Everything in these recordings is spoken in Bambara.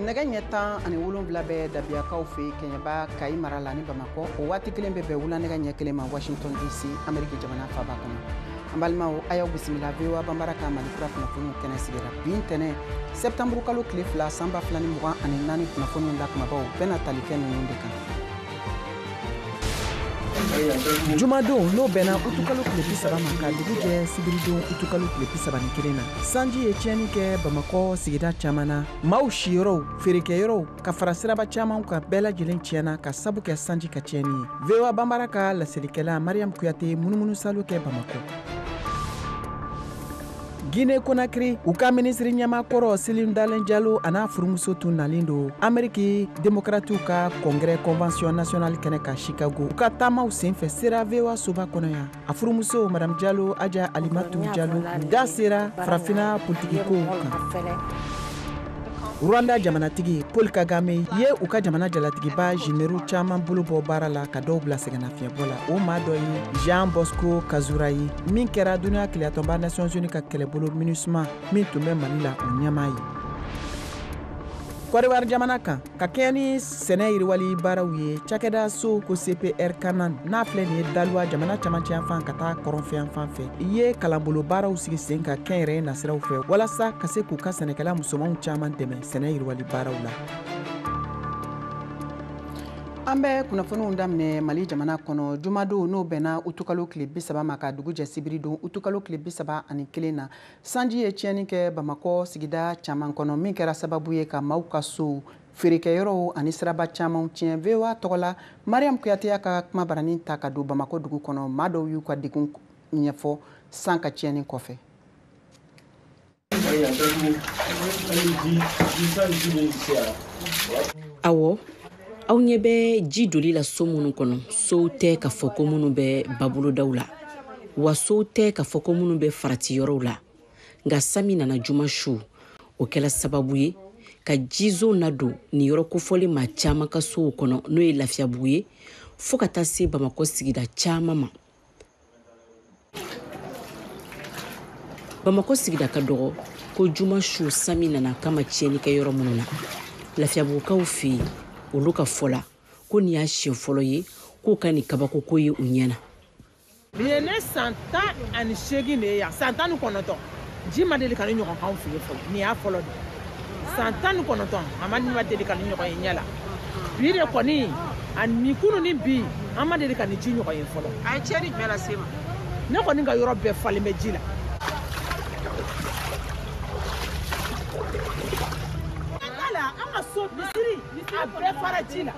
Nɛgɛ ɲɛ 17 bɛ Dabiyakaw fɛ Kɛɲɛba Kayi mara la ni Bamakɔ. O waati kelen bɛ bɛn wula nɛgɛ ɲɛ 1 ma Washington DC, Ameriki jamana faaba kɔnɔ. An balimaw, a y'aw bisimila VOA Banbara ka Mali kura kunnafoniw kɛnɛ sigira bi ntɛnɛn septembre kalo tile 2 san 2024 kunnafoniw la kumabaw bɛna tali kɛ ninnu de kan. Jumadon n'o bɛnna utukalo tile 30 ma ka dugu jɛ sibiridon utukalo tile 31 na, sanji ye tiɲɛni kɛ Bamakɔ sigida caman na. Maaw siyɔrɔw, feerekɛyɔrɔw ka fara siraba caman kan bɛɛ lajɛlen tiɲɛna ka sabu kɛ sanji ka tiɲɛni ye. VOA Banbara ka laselikɛla Mariam Kuyate munumunu salo kɛ Bamakɔ. Guinée Conakry, u ka minisiri ɲɛmaa kɔrɔ Cellou Dalein Diallo a n'a furumuso tun nalen don Ameriki démocratew ka congrès convention nationale kɛnɛ kan Chicago. U ka taamaw senfɛ sera VOA soba kɔnɔ yan. A furumuso Madame Diallo Adja Alimatu Diallo da sera farafinna politiki kow kan. Rwanda jamanatigi Paul Kagame ye u ka jamana jalatigiba généraux caman bolo bɔ baara la ka dɔw bila sɛgɛnnafiɲɛbɔ la. O maa dɔ ye Jean Bosco Kazura ye min kɛra duniya kelenyatɔnba Nations Unies ka kɛlɛbolo MINUSMA min tun bɛ Mali la o ɲɛmaa ye. Kɔdiwari jamana kan ka kɛɲɛ ni sɛnɛ yiriwali baaraw ye, cakɛda so ko CPR Kanan n'a filɛ nin ye Daluwa jamana camancɛ yan fan ka taa kɔrɔnfɛ yan fan fɛ, i ye kalanbolo baaraw sigi sen kan kɛnyɛrɛye nasiraw fɛ walasa ka se k'u ka sɛnɛkɛla musomanw caman dɛmɛ sɛnɛ yiriwali baaraw la. An bɛ kunnafoniw daminɛ Mali jamana kɔnɔ. Jumadon n'o bɛnna utukalo tile 30 ma ka dugu jɛ sibiridon utukalo tile 31 na, sanji ye tiɲɛni kɛ Bamakɔ sigida caman kɔnɔ min kɛra sababu ye ka maaw ka sow, feerekɛyɔrɔw ani siraba camanw tiɲɛ. VOA tɔgɔ la Mariam Kuyate y'a ka kumabaranin ta ka don Bamakɔ dugu kɔnɔ. Maa dɔw y'u ka degun ɲɛfɔ san ka tiɲɛni kɔfɛ. Awɔ, aw ɲɛ bɛ ji doli la so minnu kɔnɔ, sow tɛ ka fɔ ko minnu bɛ babolodaw la, wa sow tɛ ka fɔ ko minnu bɛ farati yɔrɔw la. Nka san min nana juma su, o kɛla sababu ye ka jizo nadon nin yɔrɔ kofɔlen maa caman ka sow kɔnɔ, n'o ye Lafiyabugu ye, fɔɔ ka taa se Bamakɔ sigida caman ma. Bamakɔ sigida ka dɔgɔ ko juma su san min nana kama tiɲɛni kɛ yɔrɔ minnu na, Lafiyabugukaw fɛ yen, olu ka fɔ la ko nin y'a siɲɛ fɔlɔ ye k'u ka nin kabakoko ye u ɲɛ na. Nin ye ne san 18 de ye yan, san 19, ji ma deli ka ni ɲɔgɔn k'anw fɛ yen fɔlɔ. Nin y'a fɔlɔ de, san 19 a ma deli ka ni ɲɔgɔn ye ɲɛ la. Bi de kɔni, ani kunun ni bi, an ma deli ka ni ji ɲɔgɔn ye fɔlɔ. A ye tiɲɛni jumɛn lase ma? Ne kɔni ka yɔrɔ bɛɛ falen bɛ ji la. An ka so misiri a bɛɛ fara ji la.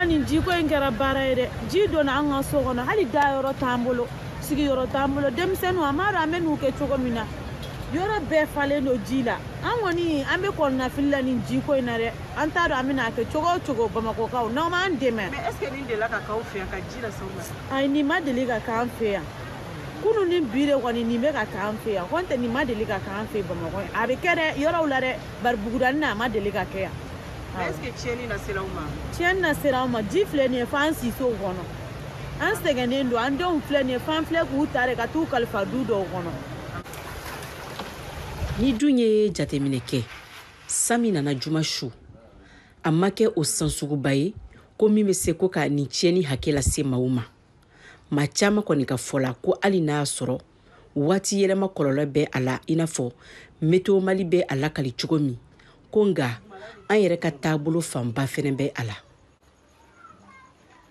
Nin jiko in kɛra baara ye dɛ. Ji donna an ka so kɔnɔ, hali dayɔrɔ t'an bolo, sigiyɔrɔ t'an bolo. Denmisɛnninw, an m'a dɔn an bɛ n'u kɛ cogo min na. Yɔrɔ bɛɛ falen don ji la. An kɔni an bɛ kɔnɔnafili la nin jiko in na dɛ. An t'a dɔn an bɛna kɛ cogo o cogo. Bamakɔkaw, n'aw m'an dɛmɛ. Mais est ce que nin delila ka k'aw fɛ yan ka ji lase aw ma? Ayi, nin ma deli ka k'an fɛ yan. Kunun ni bi de kɔni nin bɛ ka k'an fɛ yan. Kɔn tɛ, nin ma deli ka k'an fɛ Bamakɔ. A bɛ kɛ dɛ yɔrɔw la dɛ, bari Bugudani na a ma deli ka kɛ yan. Est ce que tiɲɛni lasera aw ma? Tiɲɛni lasera anw ma. Ji filɛ nin ye f'an sisow kɔnɔ. An sɛgɛnnen don. An denw filɛ nin ye f'an filɛ k'u ta de ka t'u kalifa du dɔw kɔnɔ. Ni dun ye jateminɛ kɛ, san min nana juma su, a ma kɛ o san suguba ye ko min bɛ se ko ka nin tiɲɛni hakɛ lase maaw ma. Maa caman kɔni ka fɔ la ko hali n'a y'a sɔrɔ waati yɛlɛma kɔlɔlɔ bɛ a la, i n'a fɔ Météo Mali bɛ a lakali cogo min ko, nka an yɛrɛ ka taabolo fanba fɛnɛ bɛ a la.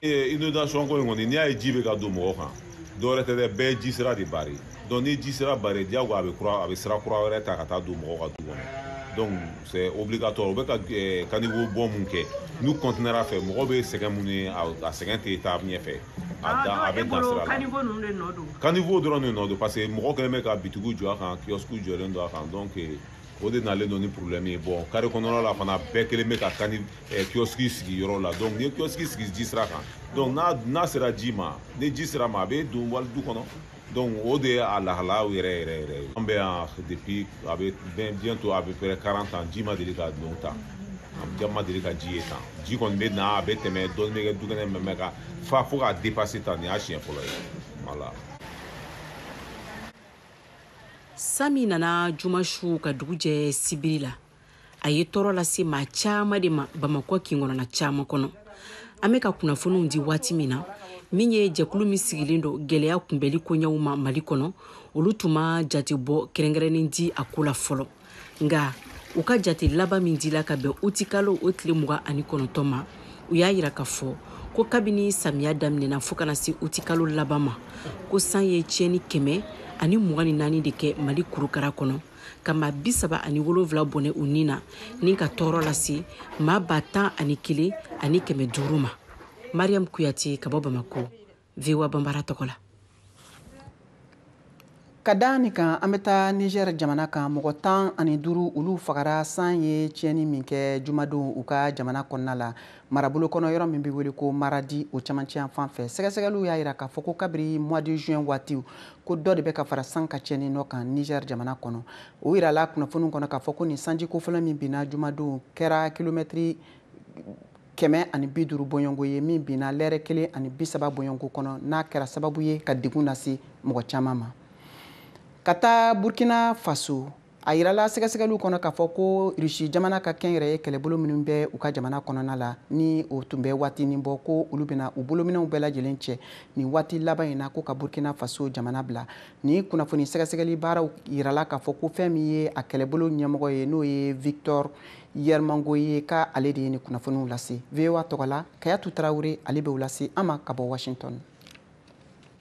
Inondation ko in kɔni, n'i y'a ye ji bɛ ka don mɔgɔ kan, dɔwɛrɛ tɛ dɛ, bɛɛ ye ji sira de barrer. Donc ni ji sira barrer, diyagoya a bɛ kura, a bɛ sira kura wɛrɛ ta ka taa don mɔgɔw ka du kɔnɔ. Donc c'est obligatoire. U bɛ ka caniveau bɔ mun kɛ, n'u continuera fɛ, mɔgɔw bɛ sɛgɛn mun ye, a sɛgɛn tɛ taa ɲɛfɛ, a dan a bɛ dan sira la. Caniveau ninnu de nɔ don? Caniveau dɔrɔn de nɔ don, parce que mɔgɔ kɛlen bɛ ka bitigiw jɔ a kan, kiosque jɔlen don a kan. Donc o de nalen don ni problème ye. Bon, carré kɔnɔna la fana, bɛɛ kelen bɛ ka kani kiosque sigi yɔrɔ la. Donc n'i ye kiosque sigi ji sira kan, donc n'a sera ji ma, ni ji sera ma, a bɛ don wali du kɔnɔ. Donc o de ye a lahalayaw yɛrɛ yɛrɛ yɛrɛ ye. An bɛ yan depuis a bɛ bientôt à peu près 40 ans, ji ma deli ka don tan, an ma deli ka ji ye tan. Ji kɔni bɛ na, a bɛ tɛmɛ, dɔɔni bɛ kɛ dukɛnɛ, mɛ ka fa fo k'a dépasser tan, nin y'a siɲɛ fɔlɔ ye. Voilà. San min nana juma su ka dugu jɛ sibiri la, A ye tɔɔrɔ lase maa caman de ma Bamakɔ kin kɔnɔna caman kɔnɔ. An bɛ ka kunnafoniw di waati min na, min ye jɛkulu min sigilen don gɛlɛya kunbɛli koɲɛw ma Mali kɔnɔ, olu tun ma jate bɔ kɛrɛnkɛrɛnnen di a ko la fɔlɔ. Nka u ka jate laban min dila ka bɛn utikalo o tile 29 ma, u y'a yira k'a fɔ ko kabini samiya daminɛna fo kana se utikalo laban ma, ko san ye tiɲɛni 124 de kɛ Mali kurukara kɔnɔ, ka maa 37 bɔnɛ u ni na, ni ka tɔɔrɔ lase maa 11,500 ma. Mariam Kuyate ka bɔ Bamako, VOA Banbara tɔgɔ la. Ka da nin kan, an bɛ taa Niger jamana kan. Mɔgɔ 15, olu fagara san ye tiɲɛni min kɛ jumadon u ka jamana kɔnɔna la, marabolo kɔnɔ, yɔrɔ min bɛ wele ko Maradi, o camancɛ yan fan fɛ. Sɛgɛsɛgɛliw y'a jira k'a fɔ ko kabiri mois de juin waatiw, ko dɔ de bɛ ka fara san ka tiɲɛni nɔ kan Niger jamana kɔnɔ. O yirala kunnafoniw kɔnɔ k'a fɔ ko nin sanjiko fɔlɔ min binna jumadon kɛra kilomɛtiri 150 bɔɲɔgɔnko ye, min binna lɛrɛ 1 ni 30 bɔɲɔgɔnko kɔnɔ, n'a kɛra sababu ye ka degun lase mɔgɔ caman ma. Ka taa Burkina Faso, a yirala sɛgɛsɛgɛliw kɔnɔ k'a fɔ ko Rusi jamana ka kɛnyɛrɛye kɛlɛbolo minnu bɛ u ka jamana kɔnɔna la, ni o tun bɛ waatinin bɔ, ko olu bɛna u bolominɛw bɛɛ lajɛlen cɛ nin waati laban in na, ko ka Burkina Faso jamana bila. Ni kunnafoni sɛgɛsɛgɛli baaraw yirala k'a fɔ ko fɛn min ye a kɛlɛbolo ɲɛmɔgɔ ye, n'o ye Victor Yermango ye, ka ale de ye nin kunnafoniw lase. VOA tɔgɔ la, Kayatu Tarawele, ale bɛ lase an ma ka bɔ Washington.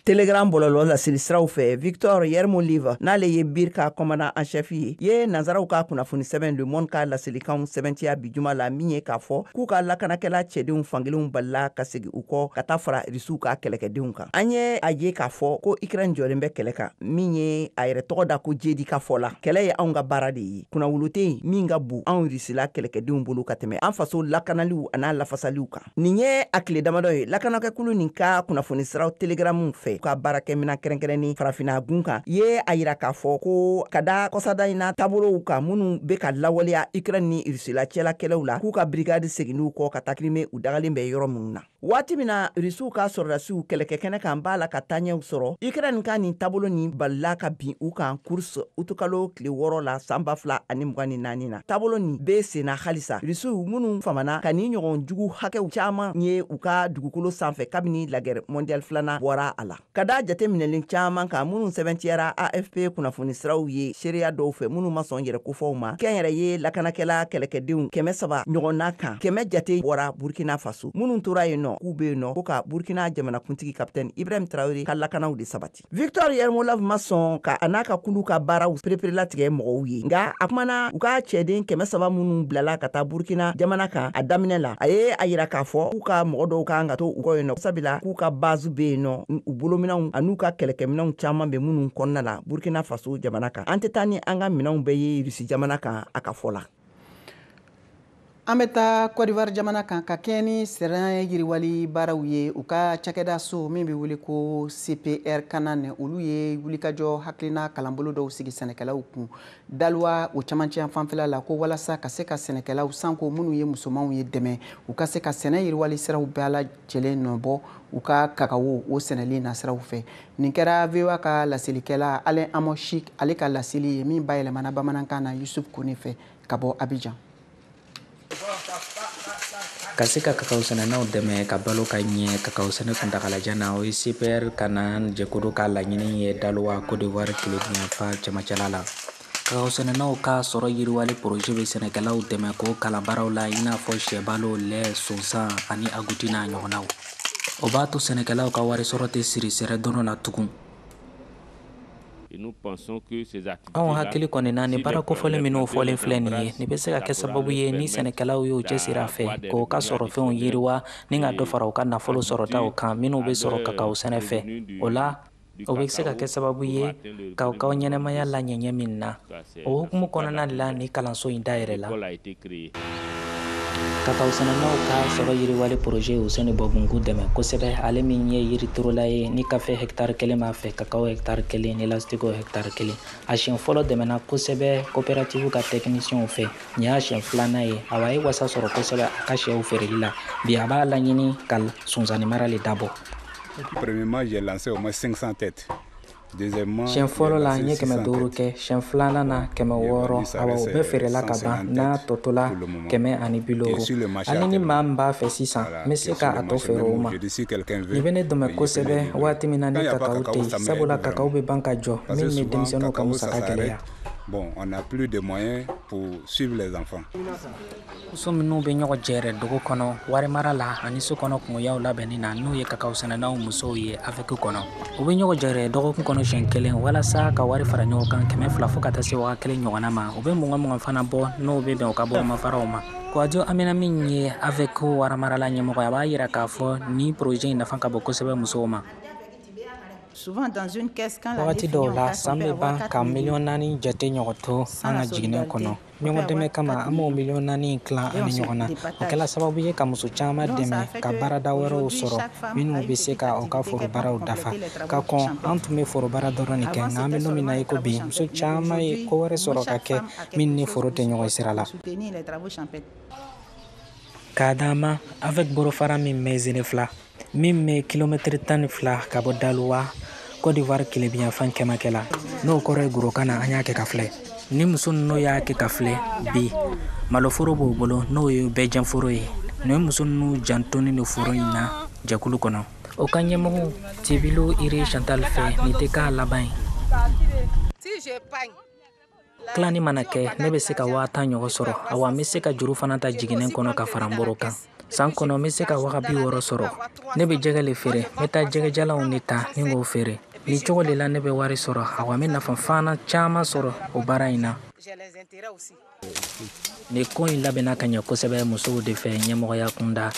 Telegram bɔlɔlɔ laseli siraw fɛ, Victor Yermolive, n'ale ye BIR ka commandant en chef ye, ye nansaraw ka kunnafoni sɛbɛn Le Monde ka laselikanw sɛbɛntiya bi juma la, min ye k'a fɔ k'u ka lakanakɛla cɛdenw fankelenw balila ka segi u kɔ ka taa fara Risiw ka kɛlɛkɛdenw kan. An ye a ye k'a fɔ ko Ukraine jɔlen bɛ kɛlɛ kan, min ye a yɛrɛ tɔgɔ da ko jedi ka fɔ la, kɛlɛ ye anw ka baara de ye. Kunnawolo tɛ yen min ka bon anw Risila kɛlɛkɛdenw bolo ka tɛmɛ an faso lakanaliw an'a lafasaliw kan. Nin ye a tile damadɔ ye, lakanakɛkulu nin ka kunnafoni siraw Telegramuw fɛ, ka baarakɛminɛn kɛrɛnkɛrɛnni farafinna gun kan, ye a yira k'a fɔ ko ka da kɔsada in na taabolow kan minnu bɛ ka lawaleya Ukraine ni Rusila cɛla kɛlɛw la, k'u ka brigade seginniw kɔ ka taa Crimée, u dagalen bɛ yɔrɔ minnu na. Waati min na Rusiw ka sɔrɔdasiw kɛlɛkɛ kɛnɛ kan b'a la ka taaɲɛw sɔrɔ, Ukraine ka nin taabolo nin balila ka bin u kan Kursk utukalo tile 6 la san 2024 na. Taabolo nin bɛ senna halisa. Rusiw minnu famana ka nin ɲɔgɔn jugu hakɛw caman ye u ka dugukolo sanfɛ kabini la guerre mondiale filanan bɔra a la, ka da jateminɛlen caman kan minnu sɛbɛntiyara AFP kunnafoni siraw ye seereya dɔw fɛ minnu ma sɔn yɛrɛ kofɔw ma, kɛnyɛrɛ ye lakanakɛla kɛlɛkɛdenw 300 ɲɔgɔnna kan, 100 jate bɔra Burkina Faso. Minnu tora yen nɔ, k'u be yen nɔ ko ka Burkina jamanakuntigi Kapitɛni Ibrahim Traore ka lakanaw de sabati. Victor Yermolov ma sɔn ka a n'a ka kulu ka baaraw pereperelatigɛ mɔgɔw ye, nka a kumana u ka cɛden 300 minnu bilala ka taa Burkina jamana kan a daminɛ la. A ye a yira k'a fɔ k'u ka mɔgɔ dɔw kan ka to u kɔ yen nɔ, sabula k'u ka base be yen nɔ, u bolominɛw an'u ka kɛlɛkɛminɛw caman bɛ minnu kɔnɔna la Burkina Faso jamana kan. An tɛ taa ni an ka minɛnw bɛɛ ye Rusi jamana kan, a ka fɔ la. An bɛ taa Côte d'Ivoire jamana kan. Ka kɛɲɛ ni sɛnɛ yiriwali baaraw ye, u ka cakɛda so min bɛ wele ko CPR Kanan, olu ye wulikajɔ hakilina kalanbolo dɔw sigi sɛnɛkɛlaw kun Daloa, o camancɛ fanfɛla la, ko walasa ka se ka sɛnɛkɛlaw sanko minnu ye musomanw ye dɛmɛ, u ka se ka sɛnɛ yiriwali siraw bɛɛ lajɛlen nɔbɔ u ka kakawo o sɛnɛli nasiraw fɛ. Nin kɛra VOA ka laselikɛla Alain Amochik, ale ka laseli ye min bayɛlɛmana bamanankan na Yusuf Kone fɛ ka bɔ Abidjan. Ka se ka kakaw sɛnɛnaw dɛmɛ ka balo ka ɲɛ kakaw sɛnɛ kuntagalajan na, o ye CPR Kanan jɛkulu ka laɲini ye Daloa, Côte d'Ivoire tilebinyanfan cɛmancɛla la. Kakaw sɛnɛnaw ka sɔrɔ yiriwali projet bɛ sɛnɛkɛlaw dɛmɛ k'o kalan baaraw la, i n'a fɔ sɛbalo, lɛ, sonsan ani aguti n'a ɲɔgɔnnaw. O b'a to sɛnɛkɛlaw ka wari sɔrɔ tɛ siri sɛrɛ dɔrɔn na tugun. Anw hakili kɔni na, ni baara kofɔlen minnu fɔlen filɛ nin ye, nin bɛ se ka kɛ sababu ye, ni sɛnɛkɛlaw y'u cɛsiri a fɛ, k'o ka sɔrɔfɛnw yiriwa ni ka dɔ fara u ka nafolo sɔrɔtaw kan minnu bɛ sɔrɔ kakaw sɛnɛ fɛ. O la, o bɛ se ka kɛ sababu ye ka u ka ɲɛnɛmaya laɲɛɲɛ min na. O hukumu kɔnɔna de la ni kalanso in dayɛlɛ la. Kakaw sɛnɛnaw ka sɔrɔ yiriwali projet ye Useni Bɔbungu dɛmɛ kosɛbɛ, ale min ye yiriturula ye ni kafe hɛkitari 1 b'a fɛ, kakaw hɛkitari 1 ni lasitigo hɛkitari 1. A siɲɛ fɔlɔ dɛmɛna kosɛbɛ coopérative ka technicienw fɛ. Nin y'a siɲɛ filanan ye. Awa, a ye wasa sɔrɔ kosɛbɛ a ka sɛw feereli la. Bi, a b'a laɲini ka sonsanni mara le dabɔ. Premièrement, j'ai lancé au moins 500 têtes. Siɲɛ fɔlɔ la, n ye 500 kɛ. Siɲɛ filanan na, 600. Awa, o bɛɛ feerela ka ban. N'a tɔ tola 150, hali ni maa min b'a fɛ sisan, n bɛ se ka a tɔ feere o ma. Nin bɛ ne dɛmɛ kosɛbɛ waati min na ni kakaw tɛ yen, sabula kakaw bɛ ban ka jɔ, min bɛ denmisɛnninw ka musaka gɛlɛya. Bon, on n'a plus de moyens pour suivre les enfants. Muso minnu bɛ ɲɔgɔn jɛrɛ dugu kɔnɔ warimara la ani so kɔnɔ kungoyaw labɛnni na, n'o ye kakaw sɛnɛnaw musow ye AVEC kɔnɔ, u bɛ ɲɔgɔn jɛrɛ dɔgɔkun kɔnɔ siɲɛ kelen walasa ka wari fara ɲɔgɔn kan, 200 fo ka taa se 1000 ɲɔgɔnna ma. U bɛ 20 20 fana bɔ, n'o bɛ bɛn u ka bolomafaraw ma. Kwadwo Amina, min ye AVEC warimarala ɲɛmɔgɔ ye, a b'a yira k'a fɔ ni projet in nafa ka bon kosɛbɛ musow ma. Wagati dɔw la, san bɛ ban ka miliyɔn 4 jate ɲɔgɔn to an ka jiginɛ kɔnɔ. Ɲɔgɔn dɛmɛ kama, an b'o miliyɔn 4 tilan an ni ɲɔgɔn na. O kɛla sababu ye ka muso caman dɛmɛ ka baarada wɛrɛw sɔrɔ minnu bɛ se ka u ka forobaaraw dafa. Ka kɔn, an tun bɛ forobaara dɔrɔn de kɛ, nka an bɛ don min na i ko bi, muso caman ye ko wɛrɛ sɔrɔ ka kɛ min ni foro tɛ ɲɔgɔn sira la. K'a d'an ma, AVEC bolofara min bɛ Zenefila, min bɛ kilomɛtiri 12 ka bɔ Daluwa, Côte d'Ivoire tilebinyanfan cɛmancɛ la, n'o kɔrɔ ye gorokan na, an y'a kɛ ka filɛ. Ni muso ninnu y'a kɛ ka filɛ bi, maloforo b'o bolo, n'o ye bɛɛjɛforo ye. Nin muso ninnu jantonin don foro in na jɛkulu kɔnɔ. O ka ɲɛmɔgɔ Tibilo Iri Chantal fɛ, nin tɛ k'a laban ye. Tilani mana kɛ, ne bɛ se ka 10 000 ɲɔgɔn sɔrɔ. Awa, n bɛ se ka juru fana ta jiginɛ kɔnɔ ka fara n boro kan. San kɔnɔ, n bɛ se ka 60 000 sɔrɔ. Ne bɛ jɛgɛ le feere. N bɛ taa jɛgɛjalanw de ta ni k'o feere. Nin cogo de la ne bɛ wari sɔrɔ. Awa, n bɛ nafa fana caman sɔrɔ o baara in na. Nin ko in labɛnna ka ɲɛ kosɛbɛ musow de fɛ ɲɛmɔgɔya kunda.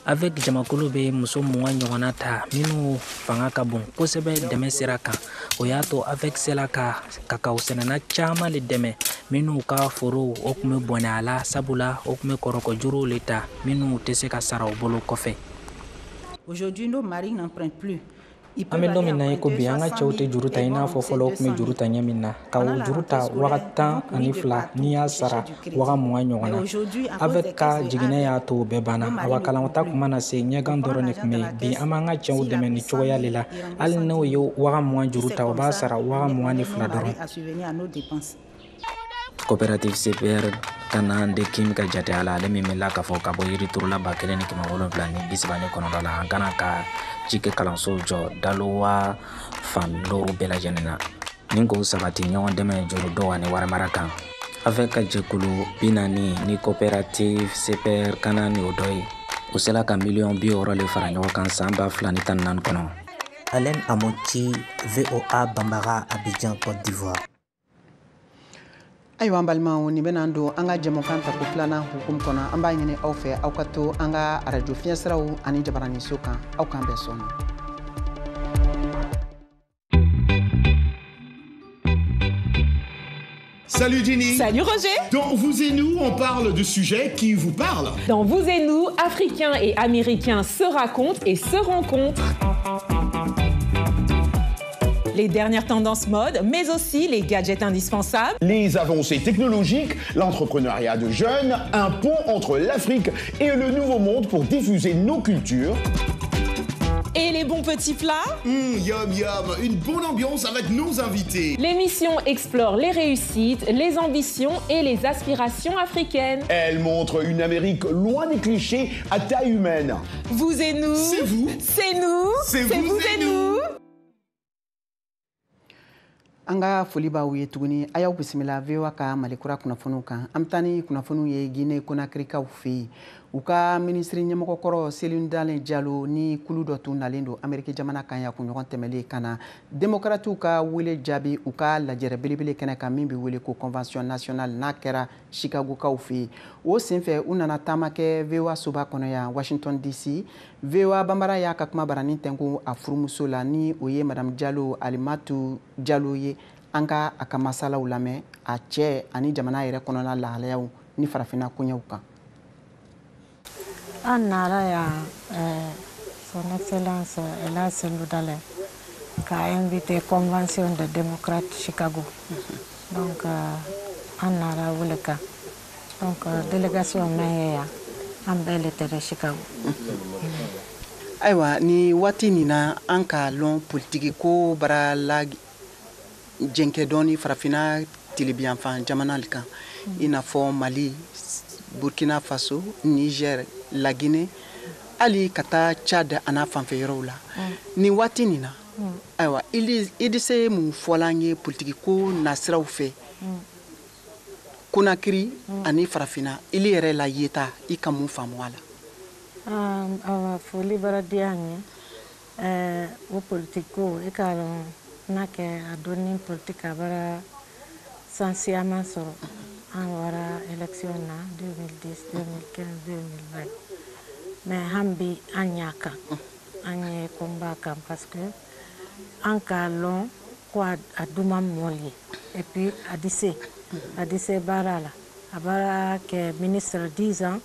AVEC jamakulu bɛ muso 20 ɲɔgɔnna ta minnu fanga ka bon kosɛbɛ dɛmɛ sira kan. O y'a to AVEC sera ka kakaw sɛnɛna caman de dɛmɛ minnu ka forow o tun bɛ bɔnɛ a la, sabula o tun bɛ kɔrɔkɔjuruw le ta minnu tɛ se ka sara u bolo kɔfɛ. An bɛ don min na i ko bi, an ka cɛw tɛ juru ta i n'a fɔ fɔlɔ u tun bɛ juru ta ɲɛ min na, ka o juru ta 12,000, n'i y'a sara 20 000 ɲɔgɔn na. AVEC ka jiginɛ y'a to o bɛɛ banna. Awa, kalanta tun mana se, ɲɛgan dɔrɔn de tun bɛ yen. Bi, an b'an ka cɛw dɛmɛ nin cogoya de la. Hali n'o ye 20 000 juru ta, o b'a sara 22 000 dɔrɔn. Coopérative CPR Kana de Kim ka jate la, ale min bɛ la k'a fɔ ka bɔ yiriturula 1739 la, an kana ka cikɛ kalansow jɔ Dalowa fan 5 bɛɛ lajɛlen na ni k'o sabati ɲɔgɔn dɛmɛ juru dɔw ani warimara kan. AVEC ka jɛkulu 40 ni coopérative CPR Kana ni o dɔ ye, o sera ka miliyɔn 60 le fara ɲɔgɔn kan san 2014 kɔnɔ. Alain Amochi, VOA Bambara, Abidjan, Côte d'Ivoire. Ayiwa, an balimaw, nin bɛna don an ka jɛmukan tako filanan hukumu kɔnɔ. An b'a ɲini aw fɛ, aw ka to an ka arajo fiɲɛsiraw ani jabaraninso kan. Aw k'an bɛn sɔɔni. Salut Ginny. Salut Roger. Dans Vous et nous, on parle de sujets qui vous parlent. Dans Vous et nous, Africains et Américains se racontent et se rencontrent. Les dernières tendances mode, mais aussi les gadgets indispensables. Les avancées technologiques, l'entrepreneuriat de jeunes, un pont entre l'Afrique et le Nouveau Monde pour diffuser nos cultures. Et les bons petits plats. Yum yum, une bonne ambiance avec nos invités. L'émission explore les réussites, les ambitions et les aspirations africaines. Elle montre une Amérique loin des clichés, à taille humaine. Vous et nous. C'est vous. C'est nous. C'est vous et nous. An ka foli b'aw ye tuguni. A y'aw bisimila VOA ka Malikura kunnafoniw kan. An bɛ taa ni kunnafoniw ye Guinée Conakrykaw fɛ yen. U ka minisiri ɲɛmɔgɔ kɔrɔ Cellou Dalein Diallo ni kulu dɔ tun nalen don Amérique jamana kan yan kunɲɔgɔn tɛmɛlen ka na démocratew ka wele jaabi u ka lajɛrɛ belebele kɛnɛ kan min bɛ wele ko Convention nationale, n'a kɛra Chicagokaw fɛ yen. O senfɛ, u nana taama kɛ VOA soba kɔnɔ yan Washington DC. VOA Banbara y'a ka kuma baranin tɛnku a furumuso la, ni o ye Madame Diallo Alimatu Diallo ye. An ka a ka masalaw lamɛn a cɛ ani jamana yɛrɛ kɔnɔna lahalayaw ni farafinna koɲɛw kan. An nara yan Son Excellence Elhadj Cellou Dalein k'a invité Convention des démocrates Chicago. Donc an nara wele kan. Donc délégation min ye yan, an bɛɛ le tɛrɛ Chicago. Ayiwa, ni waati nin na, an k'a lɔn politiki ko bara la jɛnkɛ dɔɔni farafinna tilebinyanfan jamana kan, i n'a fɔ Mali, Burkina Faso, Niger, Laginɛ, hali ka taa Tchad a n'a fanfɛ yɔrɔw la. Nin waati nin na, ayiwa, i di se mun fɔla an ye politiki ko nasiraw fɛ Konakiri ani farafinna, ili yɛrɛ la yeta, i ka mun faamu a la? Awa, foli bara diya n ye. O politiki ko, i k'a lɔn n'a kɛ a donni politiki a bara sansiyaman sɔrɔ. An wara élection na 2010, 2015, 2020, mais han bi an y'a kan, an ye combat kan, parce que an k'a lɔn ko a duman mɔli ye. Et puis a di se baara la. A bara kɛ ministre 10 ans,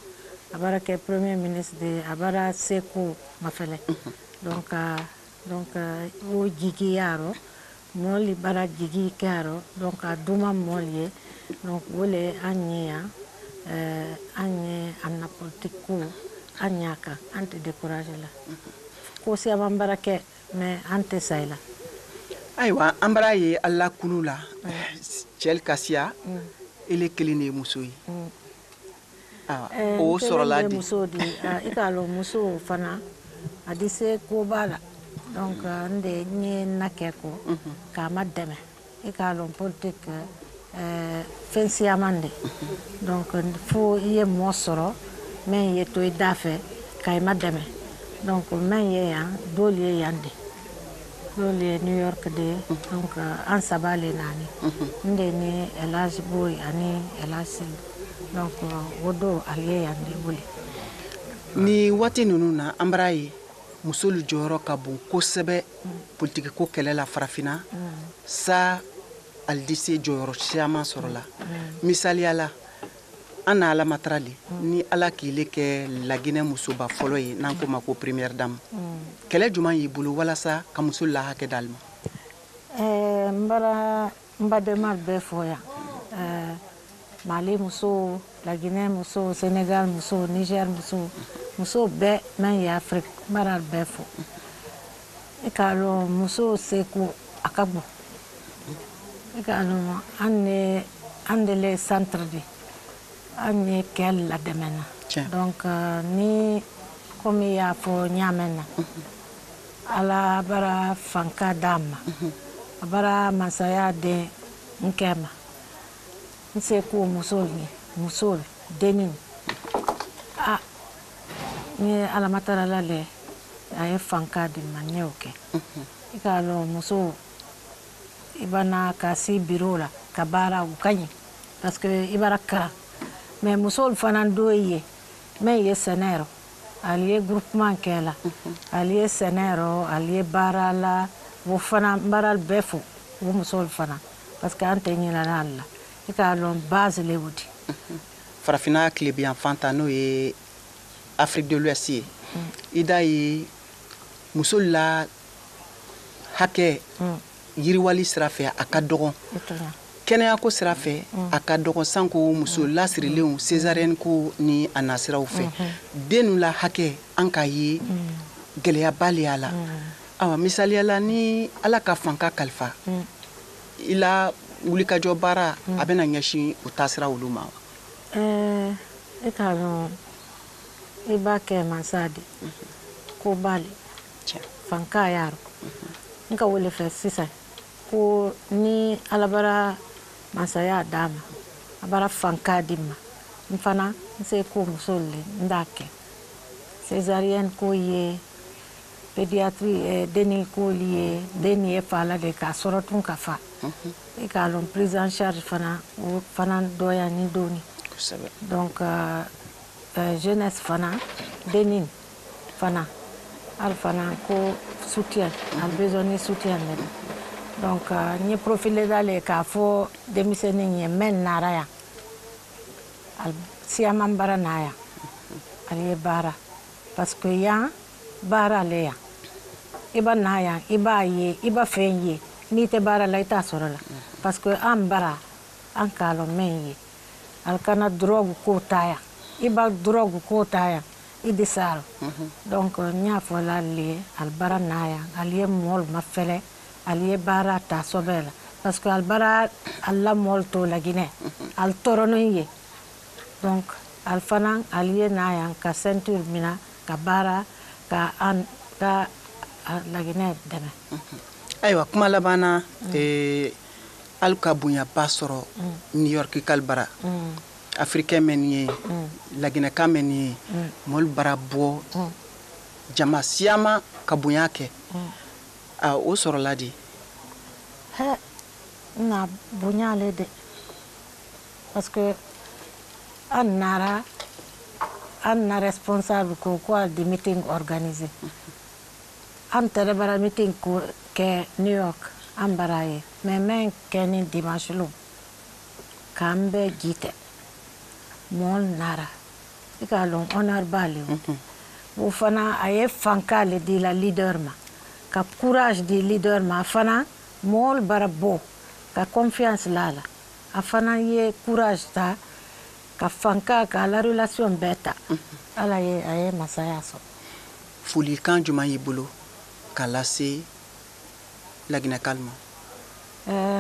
a bara kɛ premier ministre de, a bara seko mafɛlɛ. Donc o jigi y'a rɔ, mɔli bara jigi kɛ a rɔ. Donc a duman mɔli ye. Donc o le an ye yan, an ye an na politique ko, an y'a kan, an tɛ découragé la. Ko siyaman bara kɛ, mais an tɛ sa i la. Ayiwa, an bara ye ala kulu la, cɛli ka siya, ele kelen de ye muso ye. O sɔrɔla di? Muso di, i k'a lɔn muso fana a di se koba la. Donc n de n ye na kɛ ko k'a ma dɛmɛ. I k'a lɔn politique fɛn siyaman de. Donc fo i ye mɔɔ sɔrɔ min ye to i da fɛ ka i ma dɛmɛ. Donc min ye yan, dɔw ye yan de, dɔw ye New York de. Donc an saba le naani, n de ni Elhadj Boy ani Elhadj Selu. Donc o do ale ye yan de wele. Ni waati ninnu na, an bara ye musolu jɔyɔrɔ ka bon kosɛbɛ politiki ko kɛlɛ la farafinna sa. Ali di se jɔyɔrɔ caman sɔrɔ la. Misaliya la, an na alamatara le ni ala k'ile kɛ Laginɛ musoba fɔlɔ ye, n'an ko ma ko première dame, kɛlɛ juman y'i bolo walasa ka muso la hakɛ d'ale ma? N bara n badenma bɛɛ fɔ yan, Mali muso, Laginɛ muso, Sénégal muso, Niger muso, muso bɛɛ min ye Afrique, n bara bɛɛ fɔ. I k'a lɔn muso seko a ka bon. I k'a lɔn an de le centre de, an ye kɛ ladɛmɛna. Donc ni komi i y'a fɔ ɲaamɛ na, ala bara fanka d'an ma, a bara masaya den n kɛ ma, n se ko muso ye, muso denni a n ye alamatarala le, a ye fanka di ma, n y'o kɛ. I k'a lɔn muso i bana ka si biro la ka baara, o ka ɲi, parce que i bara karan. Mais musow fana dɔ ye min ye sɛnɛ rɔ, ali ye groupement kɛ la, ali ye sɛnɛ rɔ, ali ye baara la, o fana n bara bɛɛ fo o musow fana, parce que an tɛ ɲinɛ ale la. I k'a lɔn base le o di. Farafinna tilebiyanfan ta, n'o ye Afrique de l'Ouest ye, i da ye muso la hakɛ yiriwali sira fɛ, a ka dɔgɔn. Kɛnɛyako sira fɛ, a ka dɔgɔn, sanko muso lasirilenw, césarienne ko ni a nasiraw fɛ, den la hakɛ, an k'a ye gɛlɛyaba le y'a la. Awa, misaliya la, ni ala ka fanka kalifa i la, wulikajɔ baara a bɛna ɲɛsin o taasira olu ma wa? E k'a lɔn i b'a kɛ mansa de ko ba le fanka y'a rɔ. N ka wele fɛ sisan ko ni ala bara masaya d'a ma, a bara fanka di ma, n fana n se ko muso le, n d'a kɛ césarienne ko ye, pédiatrie denni ko ye, den ye fa la de k'a sɔrɔ tun ka fa. I k'a lɔn prise en charge fana, o fana dɔya ni dɔɔni. Donc jeunesse fana, denni fana, hali fana ko soutien, a besoin ni soutien de la. Donc n ye profilé d'ale k'a fɔ denmisɛnnin ye mɛn nara yan, siyaman bara na yan, ale ye baara, parce que yan baara le yan. I ba na yan, i b'a ye, i ba fɛn ye, n'i tɛ baara la, i t'a sɔrɔ la. Parce que an bara an k'a lɔn mɛn ye, ali kana drogue ko ta yan, i ba drogue ko ta yan, i di s'a rɔ. Donc n y'a fɔ la ale ye, ali bara na yan, ali ye mɔɔlu ma fɛlɛ, ali ye baara ta sɔbɛ la. Parce que al bara al la moolu to la Guinée al torono ye. Donc al fana al ye na yan ka ceinture mina ka baara ka an ka la Guinée dɛmɛ. Ayiwa, kuma laban na, alu ka bonyaba sɔrɔ New York kalibara, africain mɛn ye, laginɛkan mɛn ye, mɔlu bara bɔ jama siyama ka bonya kɛ, a o sɔrɔla di? Hɛ, na bonya le de, parce que an nara an na responsable ko ko di meeting organiser, an tɛrɛ bara meeting ko kɛ New York, an bara ye mais mɛn kɛ ni dimanche lo k'an bɛɛ ji tɛ mɔɔl nara, i k'a lɔn honneur b'ale o fana a ye fanka le di la leader ma, ka courage di leader ma. A fana mɔɔl bara bɔ ka confiance la la, a fana ye courage ta ka fanka ka la relation bɛɛ ta. Ala ye a ye masaya sɔrɔ. Folikan jumɛn y'i bolo ka lase laginɛkali ma?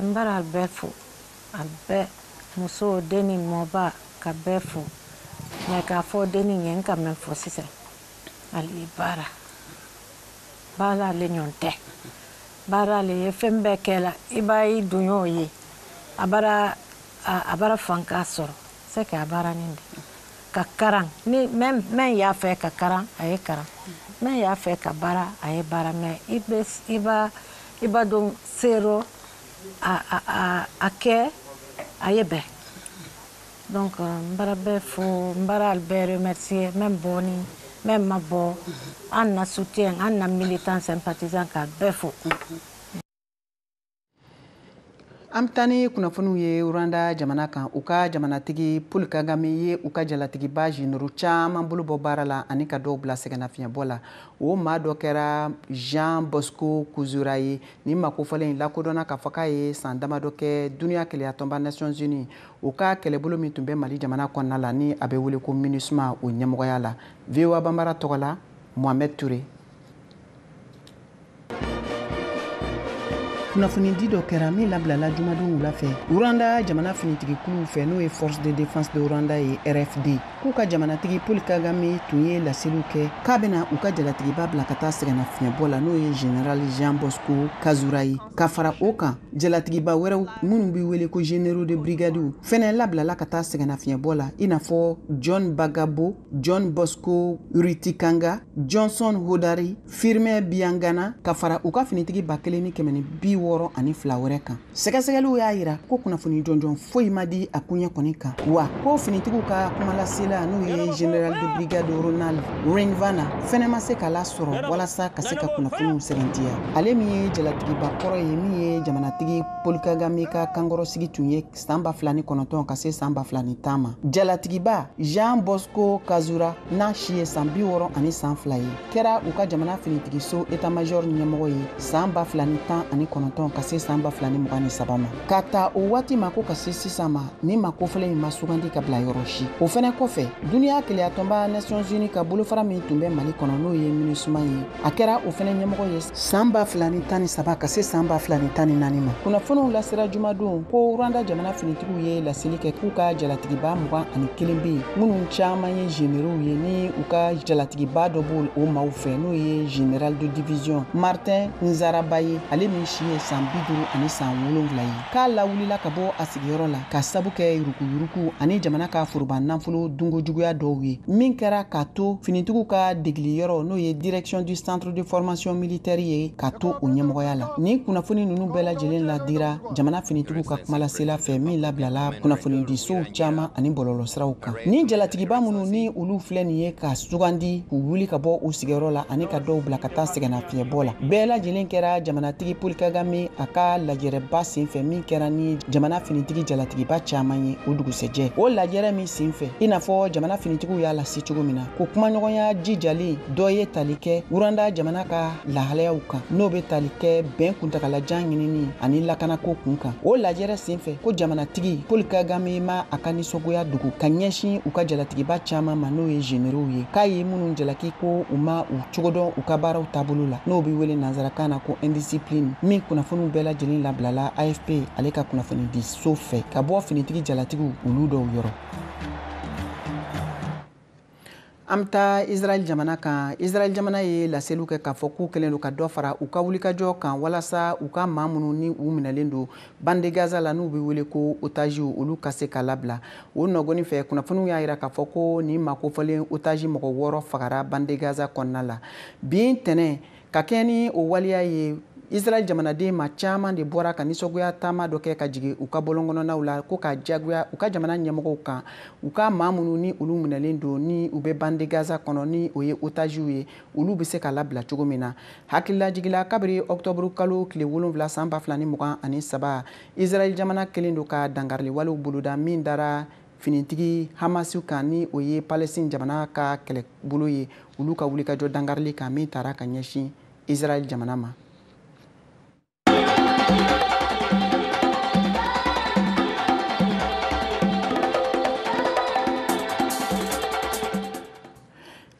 N bara al bɛɛ fo, al bɛɛ, muso, den ni mɔba, ka bɛɛ fo. Mais k'a fɔ denni ye, n ka mɛn fɔ sisan, ali ye baara baara ale ɲɔgɔn tɛ baara ale ye fɛn bɛɛ kɛ la, i b'a i dunɲɔw ye, a bara a bara fanka sɔrɔ, c'est que a baara nin de ka karan ni mɛn y'a fɛ ka karan, a ye karan, mɛn y'a fɛ ka baara, a ye baara. Mais i bɛ i b'a dɔn sero a kɛ a ye bɛn. Donc n bara bɛɛ fo, n bara al bɛɛ remercier, même bɔni même ma bɔ, an na soutien, an na militant sympathisant, k'a bɛɛ fo. An bɛ taa ni kunnafoniw ye Rwanda jamana kan. U ka jamanatigi Paul Kagame ye u ka jalatigiba généraux caman bolo bɔ baara la ani ka dɔw bila sɛgɛnnafiɲɛbɔ la. O maa dɔ kɛra Jean Bosco Kuzura ye. Nin maa kofɔlen in lakodɔnna k'a fɔ k'a ye san damadɔ kɛ duniya kelenyatɔnba Nations Unies u ka kɛlɛbolo min tun bɛ Mali jamana kɔnɔna la ni a bɛ wele ko MINUSMA o ɲɛmɔgɔya la. VOA Banbara tɔgɔ la, Mohamed Touré. Kunnafonidi dɔ kɛra min labilala jumadon wula fɛ Rwanda jamana finitigikuluw fɛ, n'o ye Force de défense de Rwanda ye, RFD, k'u ka jamanatigi Paul Kagame tun ye laseliw kɛ k'a bɛna u ka jalatigiba bila ka taa sɛgɛnnafiɲɛbɔ la, n'o ye général Jean Bosco Kazura ye. Ka fara o kan, jalatigiba wɛrɛw minnu bɛ wele ko généraux de brigade fɛnɛ labilala ka taa sɛgɛnnafiɲɛbɔ la, i n'a fɔ John Bagabo, John Bosco Rutikanga, Johnson Hodari, Firmin Biangana, ka fara u ka finitigi 1162 wɛrɛ kan. Sɛgɛsɛgɛliw y'a yira ko kunnafoni jɔnjɔn foyi ma di a kuɲɛ kɔni kan, wa ko finitigiw ka kumalasela, n'o ye général de brigade Ronald Renvana, fɛnɛ ma se k'a lasɔrɔ walasa ka se ka kunnafoniw sɛbɛntiya. Ale min ye jalatigiba kɔrɔ ye, min ye jamanatigi Paul Kagame ka kankɔrɔsigi tun ye san 2009 ka se san 2010 ma, jalatigiba Jean Bosco Kazura, n'a si ye san 62 ye, kɛra u ka jamana finitigiso état major ɲɛmɔgɔ ye san 2019 ka se san 2023 ma. Ka ta o waati ma ko ka se sisan ma, ni ma kofɔlen in ma sugandi ka bila yɔrɔ si. O fɛnɛ kɔfɛ, duniya kelenyatɔnba Nations Unies ka bolofara min tun bɛ Mali kɔnɔ, n'o ye MINUSMA ye, a kɛra o fɛnɛ ɲɛmɔgɔ ye san 2013 ka se san 2014 ma. Kunnafoniw lasera jumadon ko Rwanda jamana finitigiw ye laseli kɛ k'u ka jalatigiba 21 bɛ yen, minnu caman ye généraux ye, ni u ka jalatigiba dɔ b'o o maaw fɛ, n'o ye général de division Martin Nzaraba ye, ale min si ye san 57 ye, k'a lawulila ka bɔ a sigiyɔrɔ la ka sabu kɛ yurukuyuruku ani jamana ka foroba nafolo dunkojuguya dɔw ye, min kɛra k'a to finitigiw ka degeli yɔrɔ, n'o ye direction du centre de formation militaire ye, k'a to o ɲɛmɔgɔya la. Nin kunnafoni ninnu bɛɛ lajɛlen ladira jamana finitigiw ka kumalasela fɛ, min labilala kunnafonidisow caman ani bɔlɔlɔsiraw kan. Nin jalatigiba minnu ni olu filɛ nin ye ka sugandi k'u wuli ka bɔ u sigiyɔrɔ la ani ka dɔw bila ka taa sɛgɛnnafiɲɛbɔ la, bɛɛ lajɛlen kɛra jamanatigi Paul Kagame a ka lajɛrɛba senfɛ, min kɛra ni jamana finitigi jalatigiba caman ye o dugusɛjɛ. O lajɛrɛ min senfɛ, i n'a fɔ jamana finitigiw y'a lase cogo min na, ko kumaɲɔgɔnya jijalen dɔ ye tali kɛ Rwanda jamana ka lahalayaw kan, n'o bɛ tali kɛ bɛn kuntagalajan ɲinini ani lakanako kun kan. O lajɛrɛ senfɛ, ko jamanatigi Paul Kagame ma a ka nisɔngoya dogo ka ɲɛsin u ka jalatigiba caman ma, n'o ye généraux ye, k'a ye minnu jalaki ko u ma u cogo dɔn u ka baaraw taabolo la, n'o bɛ wele nansarakan na ko indiscipline, min kunnafoni kunnafoniw bɛɛ lajɛlen labilala AFP ale ka kunnafonidiso fɛ ka bɔ finitigi jalatigiw olu dɔw yɔrɔ. An bɛ taa Israël jamana kan. Israël jamana ye laseliw kɛ k'a fɔ k'u kɛlen don ka dɔ fara u ka wulikajɔ kan walasa u ka maa minnu ni u minɛlen don bande Gaza la n'u bɛ wele ko otages olu ka se ka labila. O nɔgɔni fɛ kunnafoniw y'a jira k'a fɔ ko nin maa kofɔlen otage mɔgɔ 6 fagara bande Gaza kɔnɔna la. Bi ntɛnɛn ka kɛɲɛ ni o waleya ye, Israël jamanaden ma caman de bɔra ka nisɔngoya taama dɔ kɛ ka jigin u ka bɔlɔnkɔnɔnaw la ko ka jagoya u ka jamana ɲɛmɔgɔw kan u ka maa minnu ni olu minɛlen don ni u bɛ bande Gaza kɔnɔ ni o ye otages ye olu bɛ se ka labila cogo min na. Hakililajigila kabiri octobre kalo tile 7 san 2023 Israël jamana kɛlen don ka dankariliwalew boloda min dara finitigi Hamasiw kan ni o ye Palestine jamana ka kɛlɛbolo ye olu ka wulikajɔ dankarili kan min taara ka ɲɛsin Israël jamana ma.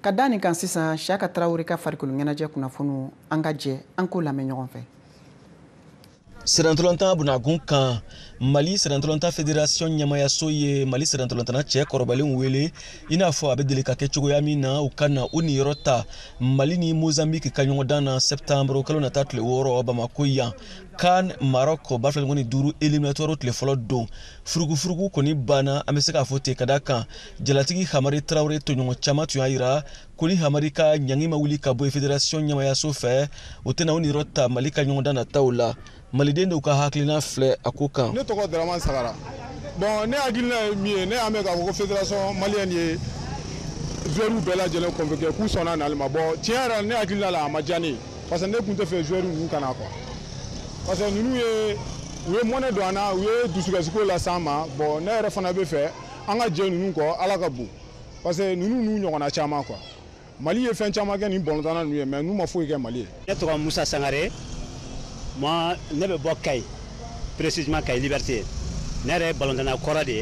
Ka da nin kan sisan Siaka Traoré ka farikolo ɲɛnajɛ kunnafoniw an ka jɛ an k'o lamɛn ɲɔgɔn fɛ. Sirantɔlɔntan bunagun kan Mali sirantɔlɔntan fédération ɲɛmayaso ye Mali sirantɔlɔntanna cɛ kɔrɔbalenw wele i n'a fɔ a bɛ deli ka kɛ cogoya min na u ka na u niyɔrɔ ta Mali ni Mozambique ka ɲɔgɔndan na septembre kalo nata tile 6 Bamako yan. CAN Maroc 2025 éliminatoire tile fɔlɔ don furugufurugu kɔni banna an bɛ se k'a fɔ ten ka da kan jalatigi Hamari Traoré tɔɲɔgɔn caman tun y'a jira ko ni Hamari ka ɲangi ma wuli ka bɔ fédération ɲɛmayaso fɛ o tɛna u niyɔrɔ ta Mali ka ɲɔgɔndan nataw la. Maliden dɔw ka hakilina filɛ a ko kan. Ne tɔgɔ Dramane Sagara. Bon, ne hakilina ye min ye, ne y'a mɛn k'a fɔ ko fédération malienne ye joueurs bɛɛ lajɛlen convoqué k'u sɔnna nali ma. Bon, tiɲɛ yɛrɛ la ne hakilina la a ma diya ne ye parce que ne tun tɛ fɛ joueurs ninnu ka na quoi. Parce que ninnu ye u ye mɔnɛ don an na, u ye dusukasiko las'an ma. Bon, ne yɛrɛ fana bɛ fɛ an ka jɛ ninnu kɔ Ala ka bon parce que ninnu n'u ɲɔgɔnna caman quoi. Mali ye fɛn caman kɛ nin balontanna ninnu ye mais n'u ma foyi kɛ Mali ye. Ne tɔgɔ Musa Sangare. Moi, ne bɛ bɔ Kayi, précisément Kayi Liberté. Ne yɛrɛ ye balontanna kɔrɔ de ye.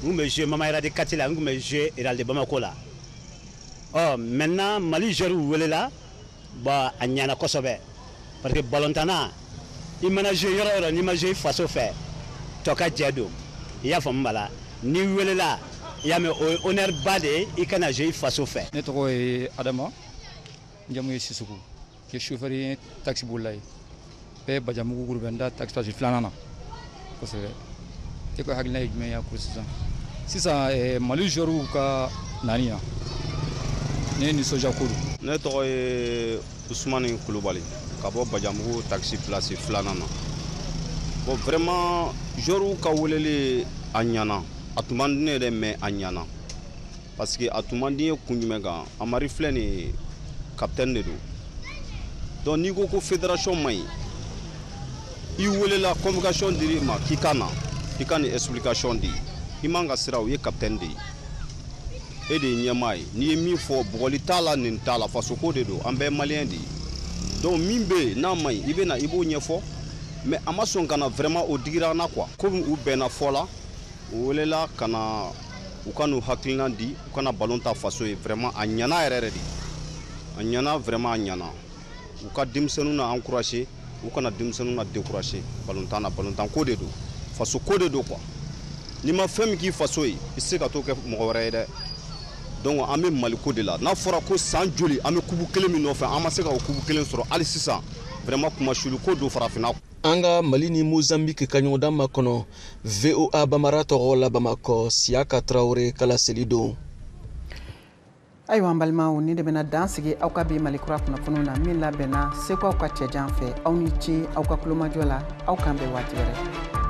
N tun bɛ jouer Mama Yɛrɛ de quartier la, n tun bɛ jouer Real de Bamako la. Ɔ maintenant Mali joueurs welela, bon a ɲɛna kosɛbɛ parce que balontanna i mana jouer yɔrɔ o yɔrɔ n'i ma jouer i faso fɛ tɔ ka jɛ don. I y'a faamu b'a la, n'i welela i y'a mɛn o ye honneur ba de ye i kana jouer i faso fɛ. Ne tɔgɔ ye Adama, n jamu ye Sisoko, n ye chauffeur ye taxi bolila ye. Bɛɛ Bajamugu gurubɛnda taxi place filanan na kosɛbɛ. E ka hakilina ye jumɛn ye ko sisan? Sisan Mali joueurs ka nani yan ne nisɔndiya ko don. Ne tɔgɔ ye Usumani Kulubali ka bɔ Bajamugu taxi place filanan na. Bon vraiment joueurs ka weleli a ɲɛna, a tun man di ne yɛrɛ mais a ɲɛna parce que a tun man di n ye kun jumɛn kan, Amari filɛ nin ye capitaine de don. Donc n'i ko ko fédération man ɲi, i welela convocation dir'i ma k'i ka na i ka nin explication di, i man ka siran, o ye capitaine de ye, e de ye ɲɛmaa ye, n'i ye min fɔ bugɔli t'a la nin t'a la, fasoko de don, an bɛɛ ye maliyɛn de ye. Donc min bɛ yen n'a man ɲi i bɛ na i b'o ɲɛfɔ mais a ma sɔn ka na vraiment o digira an na quoi. Komi u bɛnna fɔ la, u welela ka na u ka n'u hakilina di, u kana ballon ta faso ye, vraiment a ɲɛna yɛrɛ yɛrɛ de, a ɲɛna vraiment a ɲɛna. U ka denmisɛnninw na encourager, u kana denmisɛnninw na décourager balontan na, balontan ko de don, faso ko de don quoi. N'i ma fɛn min k'i faso ye i tɛ se ka t'o kɛ mɔgɔ wɛrɛ ye dɛ. Donc an bɛ Mali ko de la, n'a fɔra ko san joli an bɛ kubu kelen min nɔfɛ an ma se ka o kubu kelen sɔrɔ hali sisan, vraiment kumasuli ko don farafinna. An ka Mali ni Mozambique ka ɲɔgɔndan makɔnɔ VOA Bamara tɔgɔ la Bamakɔ, Siaka Traoré ka laseli don. Ayiwa an balimaw, ni de bɛna dan sigi aw ka bi Mali kura kunnafoniw na min labɛnna Seko aw ka cɛjan fɛ. Aw ni ce aw ka kulomajɔ la, aw k'an bɛn waati wɛrɛ.